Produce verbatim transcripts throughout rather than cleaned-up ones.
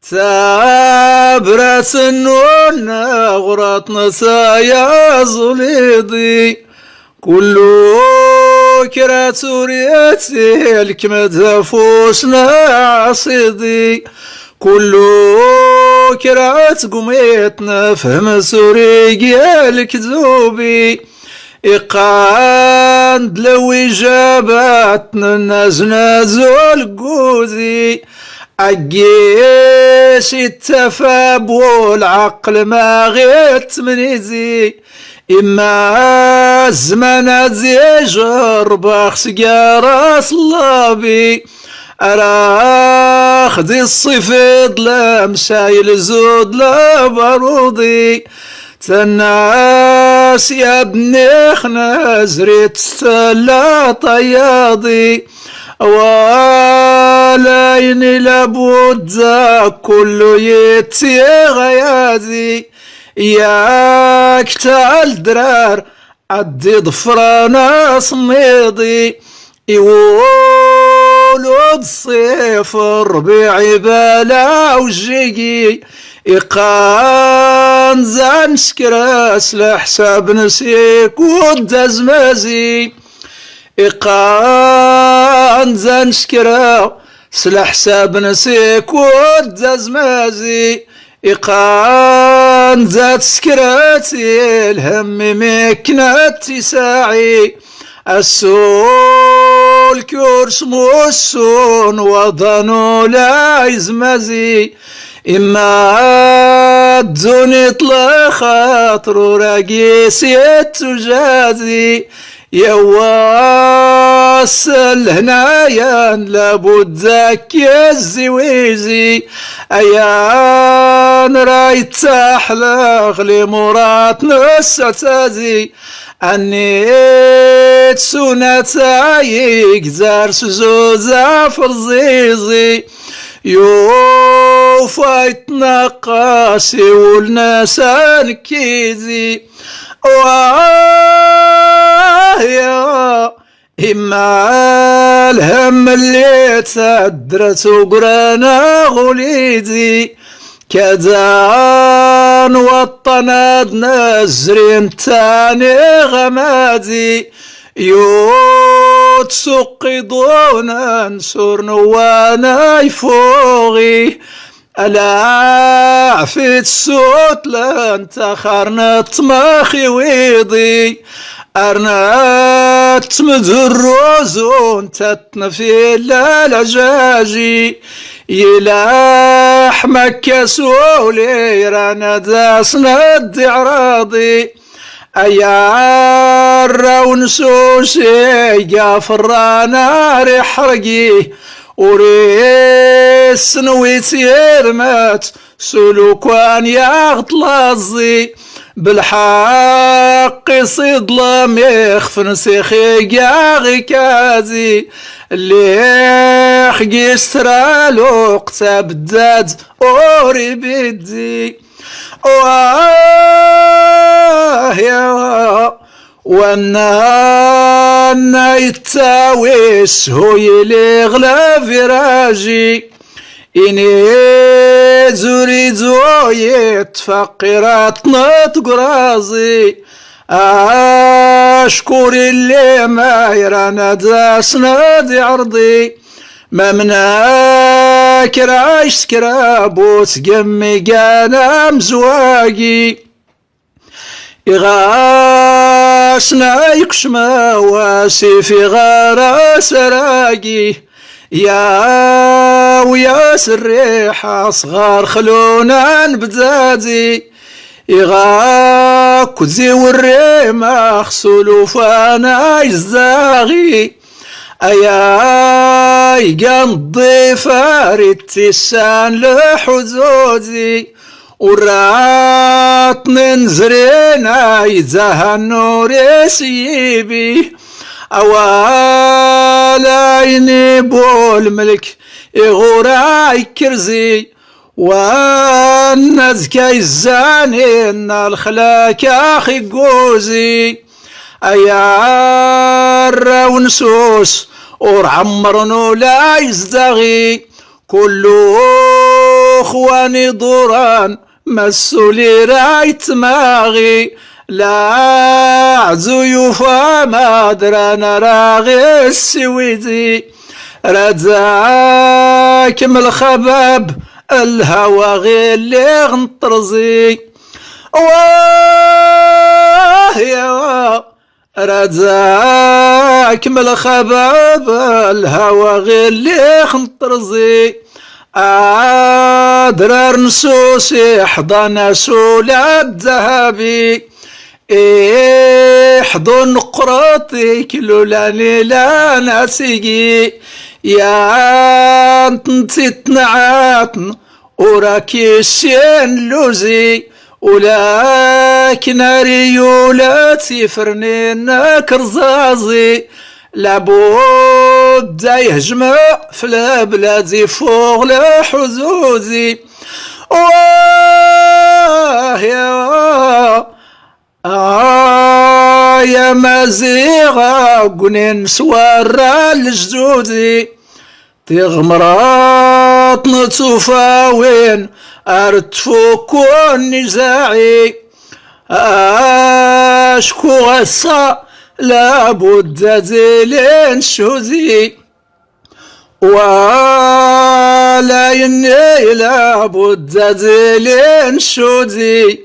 Tabrat n unnaɣ ur aṭṭnat ay aẓuliḍi. Kullu kra turiḍ-t ilkem-d afus n aɛṣiḍi. Kullu kra tgmiḍ-t nefhem-t ur igi lekdubi. Iqqan-d lwijabat n aznazul n wudi, aggis ittafab ulɛaqel ma ɣ-ittemnizi. Imma zzman ad ijerreb aɣ-s gar-as llabi, ara aɣ-d-iṣṣifiḍ lamsayel zud labaruḍi. Tanna-s ya bnixna zrit s tella tayaḍi, walayen i labudda kullu yettiɣ ayadi. Yak tal drar ad d-iḍefren asemmiḍi, iwul ur d-ṣṣif rbiɛ ibala ujjigi. Iqqan zan skra s leḥsab n sikud azmazi. Iqqan zan skra s leḥsab n sikud azmazi. Iqqan zat skra tilhem imikken ad tisaɛi. Asul kurs mussun waḍan ula izmazi. Imma ddunit lxaṭer ur agis ittujazi. Yawa s lehnayan labudda k-izziwizi. Ayan ra ittaḥlaɣ limurat nessatazi. Anni tsunat ay igzar s zuz aferẓiẓi. Yufa itnaqqas iwul-nnes ankizi. Wah ya imma lhem lli taddret ugran aɣulidi. Kadan waṭṭan ad nazrin tani ɣamadi. Yut suqqiḍunan sur nwanay fuɣi. Alaɛfit sutlan taxarnet maxiwiḍi. Arnat tmedurruzun tatnfila lajaji. Yilaḥ makka suli rana dasna diɛraḍi. Ay arraw n susi gaferran ar iḥrgi. Ur issenwit irmat s ulukwan yaɣ tlaẓi. Belḥaq isiḍlam ixef n sixi gaɣ ikadi. Lliɣ gis traluqt abdad ur ibiddi. Wah ya wanna ittawis huyili ɣ laviraji. Ini zuri zuyit faqirat n tgrazi. Ashkur illi ma iran ad asna diɛrḍi. Mamna kra iskra but gemmi gan amzwagi. Iɣasna ikcma wasif iɣaras aragi. Yaw yas rriḥa sɣar xlunan bdadi. Iɣakk ziwrri max sulufan ay zdaɣi. Ay aygan ḍḍifar ittisan lḥuzuzi. Ur aṭnin zrin ay zahan ur isyibi. Awal ayni bul mlk iɣur ay krzi. Wanna azka izzanin a lexlak ax igguzi. Ay arraw n sus ur ɛemmren ula izdaɣi. Kullu Xwani ḍuran, ma ssuli ra yetmaɣi, la ɛzu yufa ma dran ara ɣi ssiwidi. Ra dak m lxabab, lhawa ɣi lliɣ nṭerzi. Wah ya Ra dak m lxabab, lhawa ɣi lliɣ nṭerzi. Adrar n susi ḥḍan asula d dahabi. Iḥḍu n qraṭ iklulan ilan asigi. Yan tntit nɛatn ur ak-issin luzi, ulakin ar iyulat ifrnin ak rẓaẓi. Labudda yehjem f leblad ifuɣ lḥuzuzi. Wah ya Ay Amaziɣ, a gnin s warra n lejdudi, tiɣemrat n tufawin ar tfukku nnizaɛi, acku ass-a labudda d ilin ccuzi. Wala yenni labudda d ilin ccuzi,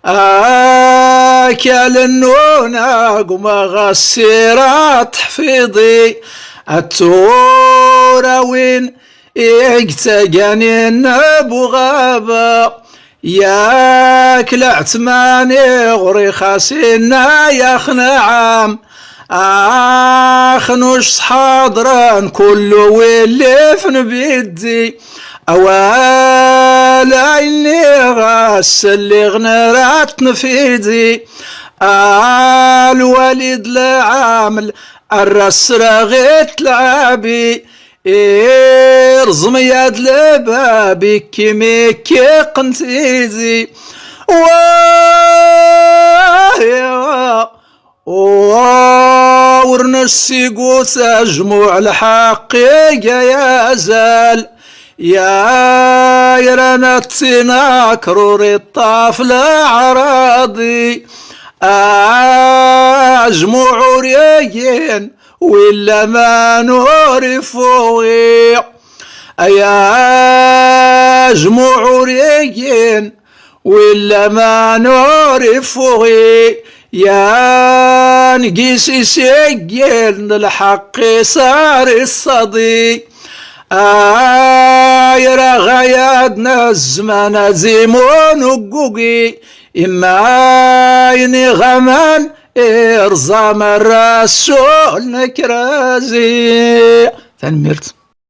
akal nnun aguma ɣas sira teḥfiḍi, a turawin ig taganin n buɣaba. Yak leɛtmani ɣur-i xas inna ya xnaɛam, axnuc sḥaḍran kullu willif n biddi. Awal ay nniɣ ass lliɣ nrat nfidi, a lwali d lɛaml arra sraɣit lɛabi. Irẓem yad lbab ikki mikki qn tidi. Wah ya, wah, ur nessigut ajmuɛ lḥaqq ig ay azal. Ya iran ad tinaker ur iṭṭaf leɛraḍi. Ajmuɛ ur igin wi llaman ur ifuɣi. Ay ajmuɛ ur igin wi llaman ur ifuɣi. Yan gis isiggil n lḥaqq-is ar iṣṣaḍi. Ay ra ɣayad n zzman azimun uggugi, imma ayen iɣaman irẓam ar rasul n krazi. Tanemmirt.